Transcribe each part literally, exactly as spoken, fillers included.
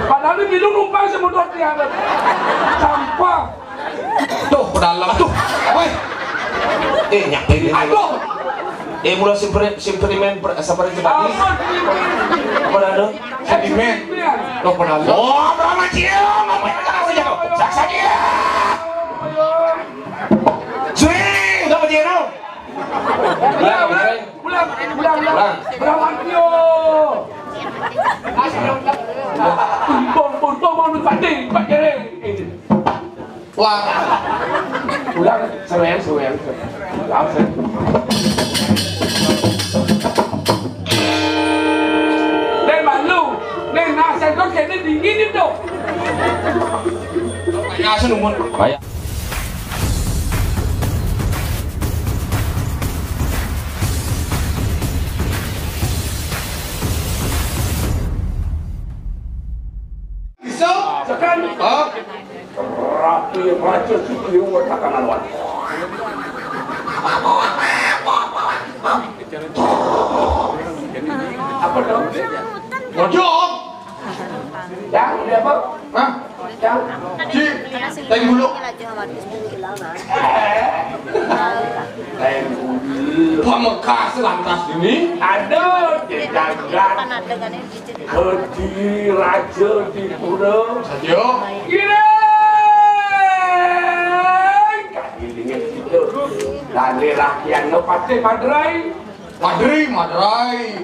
Padahal di minum numpang semudot dia. Sampah. Tuh, ke dalam. Aduh. Woi. Eh, nyak ini. Aduh. Eh, mula simperi-, simperimen per-, sabar aja tadi. Apa sih? Apa dah tu? Sedimen. Tuh, ke dalam. Oh, berapa cium? Apa yang kau jauh? Saksa dia. Swing, udah berhenti, no? Ulang, ulang, ulang, ulang, ulang. Ulang. Ulang, Wan Tio. Bom, bom, bom, bom, Pak Ding, Pak Ding. Ulang. Ulang, seruan, seruan. Ulang, seruan. Dan malu, dan nasi kau kena dingin itu. Ya, asa numun. Baik. Bisa? Tekan. Hah? Rapi Raja Sugriwa takkan lawan. Apa dong? Waduh. Yang dia apa? Hah? Yang? Ci, teng bulu. Teng bulu. Pamekas lantas ini. Aduh, di jagat. Kediri Raja di Pura. Saja. Giring. Kadilingan situ. Lali rakyatnya pasti madrai. Madri, madrai.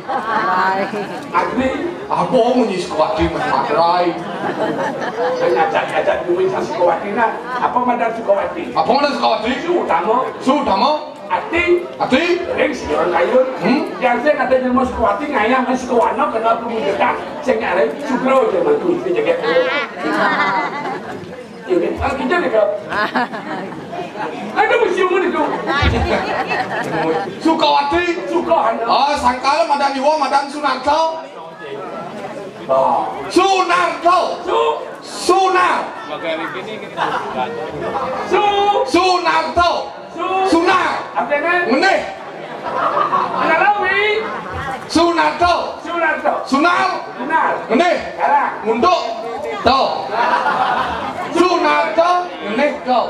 Madri. Apa munyi Sukawati madrai? Ngajak-ngajak duit sa Sukawati nah. Apa madan Sukawati? Apa madan Sukawati? Su utama. Su utama. Ati. Ati. Ring si orang kayun. Hmm? Yang saya kata jelma Sukawati ngayah mas Sukawana kena pemujatan. Saya ngarep Sugro je mantu itu jaga. Ini, ah, kita ni kau. Ada museum ni tu. Sukawati. Sukawati. Ah, sangkala madan Iwa, madan Sunarta. Ah. Sunarta. Su. Sunar. Su. Sunarta. Su. Sunar. Apa nama? Ngenih. Anak Lawi. Sunarta. Sunarta. Sunar. Sunar. Ngenih. Sekarang. Untuk. Tau. Sunarta. Ngenih. Tau.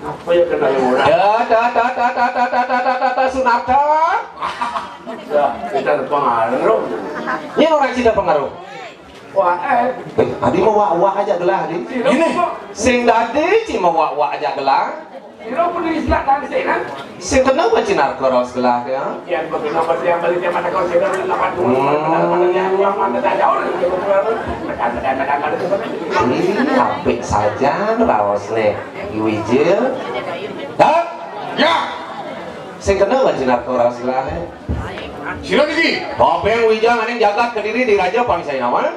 Apa yang kena yang orang? Ya, ta, ta, ta, ta, ta, ta, ta, ta, ta, Sunarta. Ya, kita ada pengaruh. Ini orang Cina pengaruh. Wah, eh. Eh, adi mau wak-wak aja gelah, adi. Ini. Sing dadi ci mau wak-wak aja gelah. Kira pun di Islam dan sih, kan? Sing kenapa Cina kau raus gelah dia? Ya, bagaimana pasti yang balik dia mata kau sih, kan? Dapat dua, hmm. Pada, pada yang uang mana tak jauh, kan? Ih, apik saja raus nih. Iwijil. Hah? Ya. Sing kenapa Cina kau raus gelah nih? Sira niki. Bopeng Wijang aning jagat Kediri diraja Pangsainawan.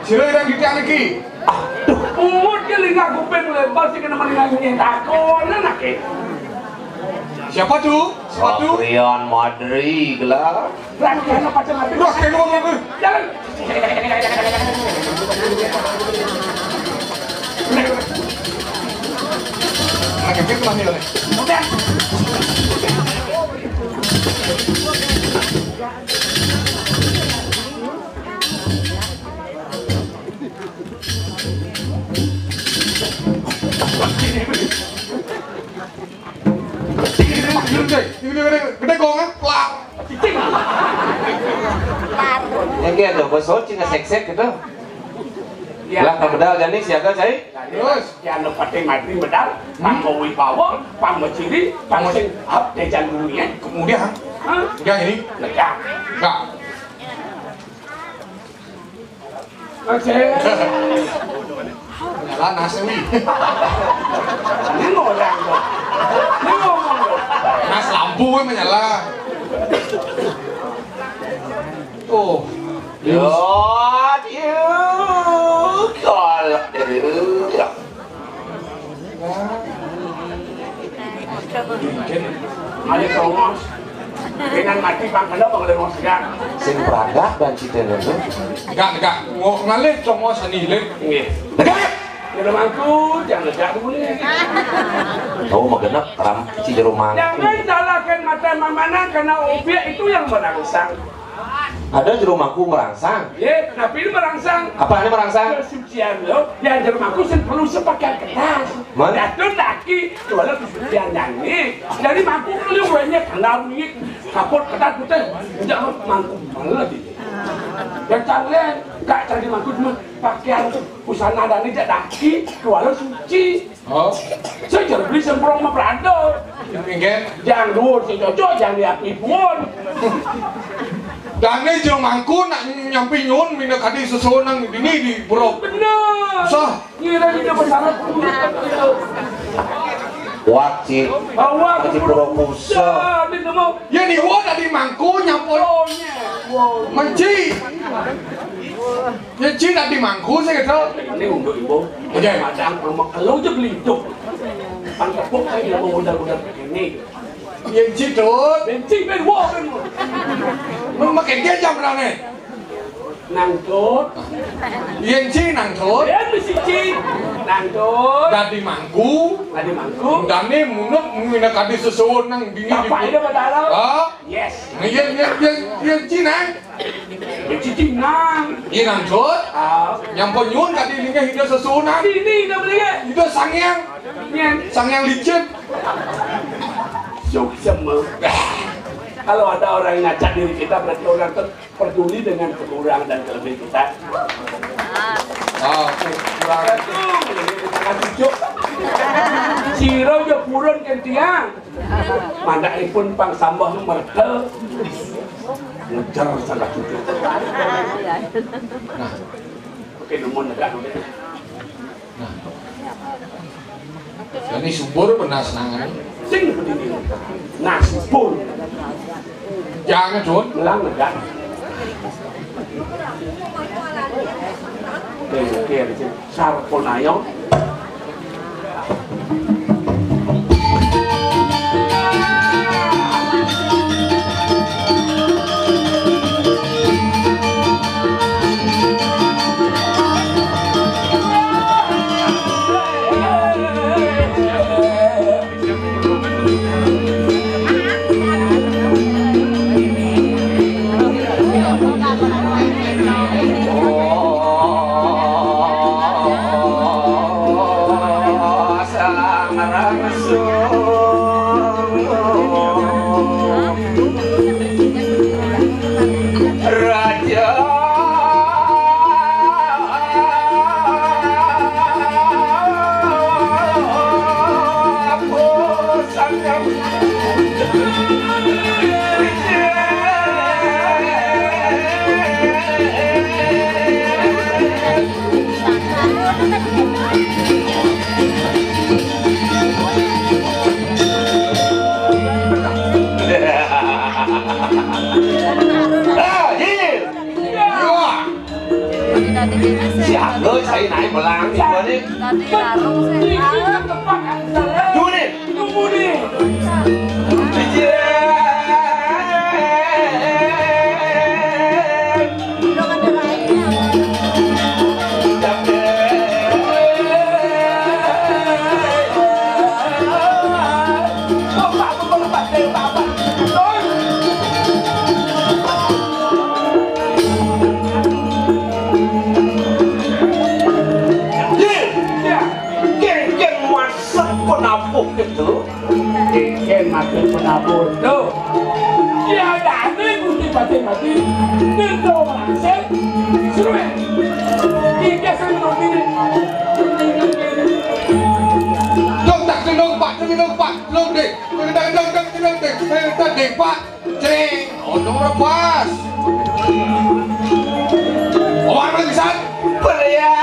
Sira ireng titiang niki. Aduh. Uwut ke lingkar kuping lebar sing kena maning nyanyi takon anake. Siapa tu? Siapa tu? Saprian Madri gelar. Lagi ana pacang ati. Wah, kena ngomong. Jalan. Lagi fitnah nih, oleh. Udah. Gede, gede, gede, gede gong, ah. Plak. Yang kayak ada bos cina seksek gitu. Ya. Lah, tak bedal jani siaga, cai. Terus? Yang lepati mati bedal, hmm? Panggo wibawa, panggo ciri, panggo sing hap dejan dunia. Kemudian? Hah? Udah ini? Lega. Enggak. Oke. Menyala nas, wi. Ini ngorang, kok. Ini ngomong, kok. Nas lampu, wi, menyala. Tuh. Yo, yo, kalau, ya. Ayo, Tongos. Dengan mati, Bang, kenapa boleh mau segar? Sing pragat dan citene tu. Tegak, tegak. Ngo-, ngalih, Tongos, ani, leh. Nggih. Tegak! Jero mangku, jangan tegak dulu, nih. Oh, magenep, ram, si jero mangku. Jangan salahkan mata mamana karena obyek itu yang merangsang. Ada jero mangku merangsang. Ye, napi ini merangsang? Apa ini merangsang? Kesucian lo, yang jero mangku sing perlu sepakaian kertas. Mana? Jatuh laki, jual kesucian yang ini. Dari mangku lu banyak, tanggal ini, kapot kertas putih. Tidak mangku malah ini. Ya, jangan, gak cari mangku, cuma pakaian tuh, busana dan ini, laki, jual suci. Oh. Saya jangan beli semprong sama Prada. Nggih. Jangan dulu, saya cocok, jangan lihat ibuan. Dane jero mangku nak nyampi nyuwun minakadi sesuwun nang dini di pura. Bener. Sah. Ngira dia besar. Wah, Ci. Awak Ci pura pusat. Ini mau. Ya, niwun tadi mangku nyampun. Oh, iya. Wow. Menci. Ya, Ci tadi mangku, saya kata. Ini untuk ibu. Aja. Madang, kalau mau kalau aja beli itu. Pan tepuk saya tidak mau udah-udah ini. Yen Ci, Dut. Yen Ci, ben wong, ben wong. Mem-, makin dia jam berane. Nang Dut. Yen Ci, nang Dut. Yen mesti Ci. Nang Dut. Dadi mangku. Dadi mangku. Dane munut ngene kadi sesuwun nang dini. Bapak di ini pada alam. Ah? Yes. Yen, yen, yen, yen Ci, nang. Yen Ci, Ci, nang. Iya, nang Dut. Ah. Nyampun nyuwun kadi linggih Ida sesuwunan. Dini, Ida beli ya. Ida sangyang. Nyen. Sangyang licin. Suksema. Kalau ada orang yang ngacak diri kita, berarti orang itu peduli dengan kekurangan dan kelebihan kita. Ah, kurang. Betul. Ini kita kan cucuk. Sira ya purun kan tiang. Mandakipun pang sambah merta. Ngejar salah cucuk. Nah. Oke, nemu negak. Nah. Ini subur penas nangan. Sing berdiri. Nah, subur. Jangan, Dun. Melang negak. Oke, oke, oke. Sarpon ayo. Raja Siapa saya naik belang ni? Tadi larung sih. Duduk ni. Kengken masuk penabuh gitu. Kengken masuk penabuh tuh. Tiadane Gusti Patih mati. Nendo masuk. Seruan. Tiga sing nonton. Dong tak dong, Pak, dong, Pak, dong deh. Dong, dong, dong, dong, dong, dong, Pak. Cring, untung rebas. Owak lagi san. Beriat.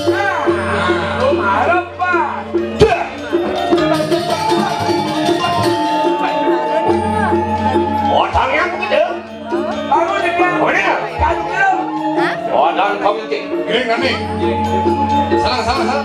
Nah, marep, Pak. Dah. Otang yang begitu. Bangun, Dek, ya. Apa dia? Ganjil. Hah? Oh, dan kau yang cek. Giring kami. Salah, salah, salah.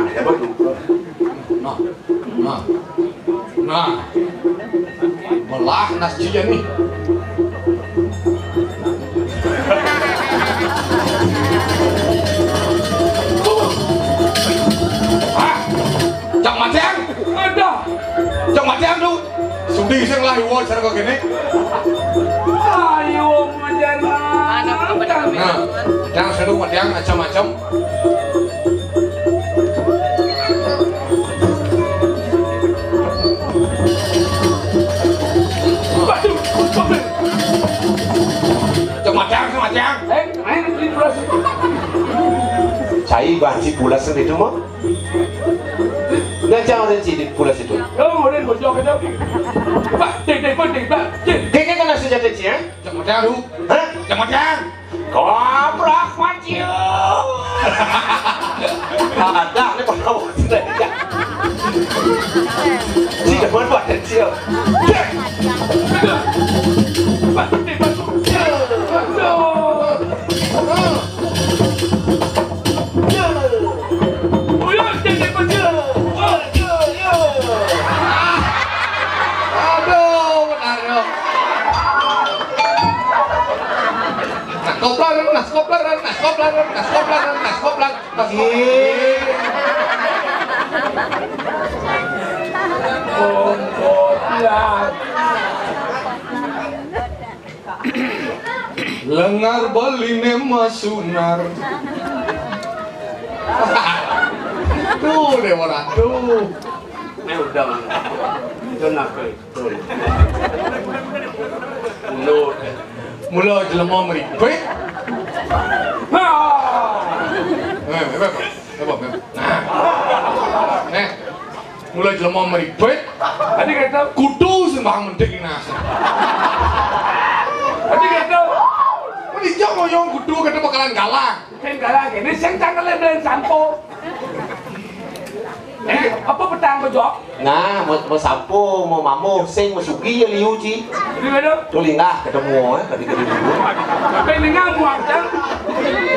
Nah, ya betul. Nah, nah, nah. Melah nasi nih. Ah, cak macam. Ada. Cak macam tuh. Sudi sing lah iwo cara kok gini. Ayo, majan. Nah, yang seru mah yang macam-macam. Waduh, waduh. Cemacang, cemacang. Eh, main di pulas. Cai banci pulas itu mah. Nah, jangan ada cai di pulas itu. Yo, udah bocor aja. Pak, dek, dek, dek, dek, dek. Kayaknya kena senjata cai, ya? Cemacang lu. Hah? Cemacang. Goblok, Maciu. Ada nih, Pak. Tidak buat, Pak, kecil. Aduh, benar, yo. Nah, koplar, nah, koplar, nah, koplar, nah, koplar, nah, koplar. Oke. Kompor, ya. Lengar beliné Mas Sunar. Tuh, Déwa Ratu. Né udah. Itu nak betul. Mulut. Mula jelema meripit. Ha! Eh, eh, eh, eh, eh. Nah. Eh. Mula jelema meripit. Tadi kata kudu sembah mentik nas. Tadi kata meni jam ngoyong kudu kata bakalan galak. Sing galak ini sing cangkele belen sampo. Eh, apa petang bejok? Nah, mau, mau sampo, mau mamuh, sing mau sugi ya liu ci. Jadi mana? Tuh linggah ketemu eh, tadi ketemu. Apa linggah muat kan?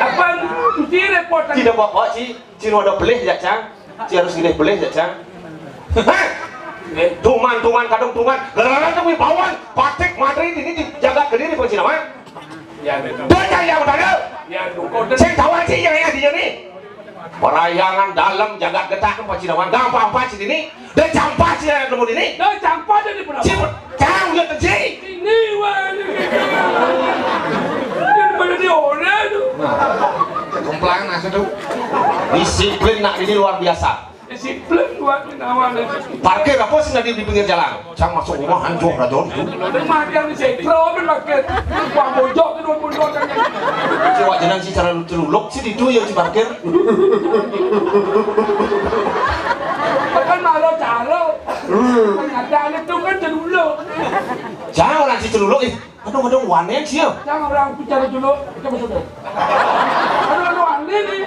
Apa cuci repot kan? Tidak bawa ci. Cino ada pelih jak cang. Ci harus gini pelih jak cang. Hah? Tuman-tuman kadung tuman. Gara-gara tu punya bawang, patik materi ini di jagat kediri pun cina mah. Ya betul. Baca yang betul. Ya dukun. Saya tahu aja yang ya dia ni. Parayangan dalam jagat getah pun cina mah. Gampang apa sih ini? Dah campak sih yang nemu ini. Dah campak dah di pun. Cang ya terjadi. Ini wah ini. Ini pada dia orang tu. Nah, kemplang nasi tu. Disiplin nak ini luar biasa. Disiplin buat menawan. Parkir apa sih tadi di pinggir jalan? Cang masuk rumah hancur rajon tu. Rumah yang di sentral pun parkir. Wah bojok tu dua puluh dua kan. Cewek jenang si cara celuluk sih itu ya si parkir. Kan malu calo. Kenyataan itu kan celuluk. Cang orang si celuluk eh. Aduh, aduh, wanen sih ya. Cang orang bicara dulu, kita masuk deh. Aduh, aduh, aneh nih.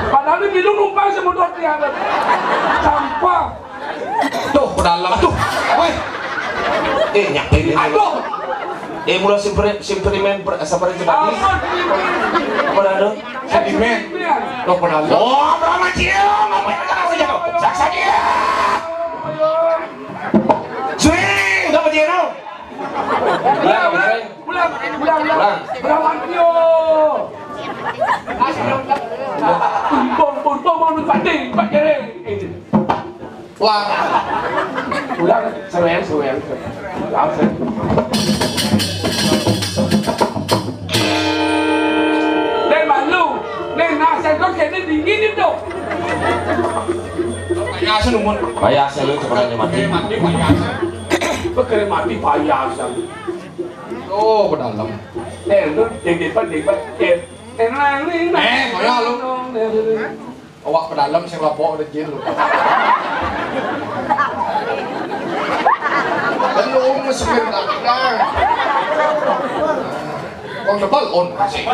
Padahal ini minum numpang semudot dia. Sampah. Tuh, ke dalam. Aduh, weh. Eh, nyampe ini. Aduh. Eh, mula simperi, simperimen per, sabar aja tadi. Apa sih? Apa ada? Sedimen. Tuh, ke dalam. Oh, berapa cium? Apa yang kena udah jatuh? Saksa dia. Swing, udah apa dia, no? Ulang, ulang, ulang, ulang, ulang. Ulang. Ulang, Mantio. Pun, pun, pun, pun, pun, pati, empat kali. Ulang. Ulang, sering, sering. Ulang, sering. Dan malu. Dan nasi kau kena dingin itu. Payah sih, Numun. Payah sih, lu cepetan dia mati. Mati, payah sih. Kau kena mati, payah sih. Oh, ke dalam. Eh, lu, dek, dek, dek, dek. Eh, tenang, nih. Eh, kaya lu. Awak ke dalam, sing lapok ada jin lu. Dan lu mesti kena dalam. Wong tebal on. Jin.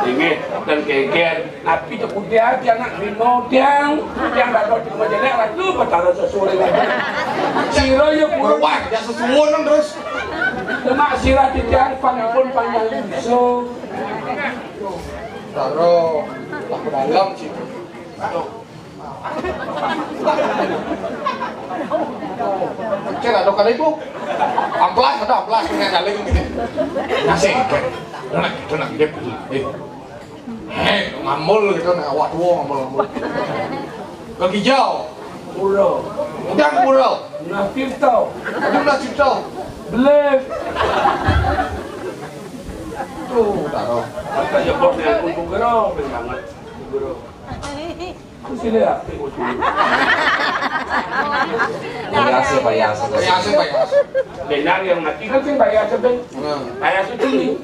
Inggih, dan keger. Napi tu kudian, tiang nak lima tiang. Tiang dah tahu cuma jelek, ratu betara sesuai dengan. Sira ya kurang. Wah, dia sesuai terus. Lemak sira titiang panipun panjang iso. Taro, tak dalam situ. Cek ada kali bu. Amplas ada amplas punya kali gitu. Nasi. Nak itu nak dia. Eh. Heh, ngambul gitu nah, awak tua ngambul-ngambul. Kaki hijau. Pura. Udah pura. Nasib tau. Aduh nasib tau. Belum. Tuh, taruh. Kata jebot dengan kutu gero, banget. Gero. Aku sini ya. Payasa, payasa. Payasa, payasa. Benar yang mati kan sing payasa ben. Nah. Payasa tu ni.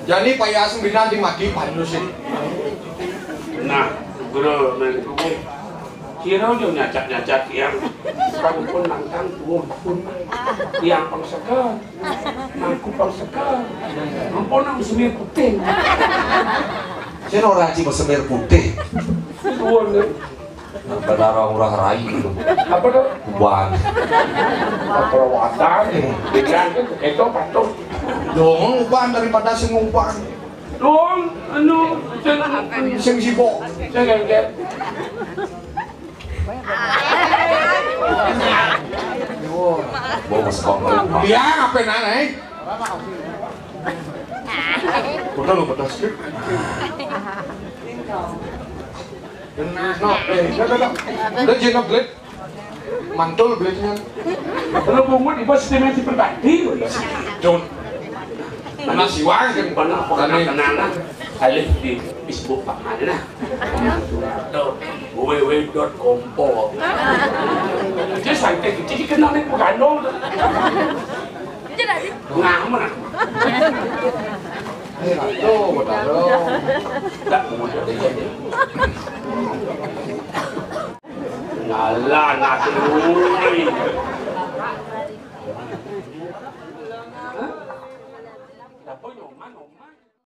Jadi payasa benar di mati panus ini. Nah, guru main tubuh. Kira je nyacak-nyacak yang pun nantang tubuh pun yang pengsegar. Mangku pang segar. Ampun nang semir putih. Sing ora ci semir putih. Suwun deh. Nah, benar orang murah rai gitu. Apa tuh? Uban. Perawatan. Dengan itu patuh. Dong uban daripada sing uban. Dong anu sing sing sibuk. Sing enggak. Bos kok. Dia apa nana eh? Udah lu pedas. No, eh, no, no, no. Dia jin no belit. Mantul belitnya. Kalau bungut ibu sistemnya seperti tadi. Don. Mana siwang kan? Mana apa kenal-kenalan? Alih di Facebook Pak Mana? Tuh, W W W dot kompo. Dia santai gitu, jadi kenal nih pegandong. Ngamar. Tuh, benar. Tak mau jadi. Ngalah, nak, woi.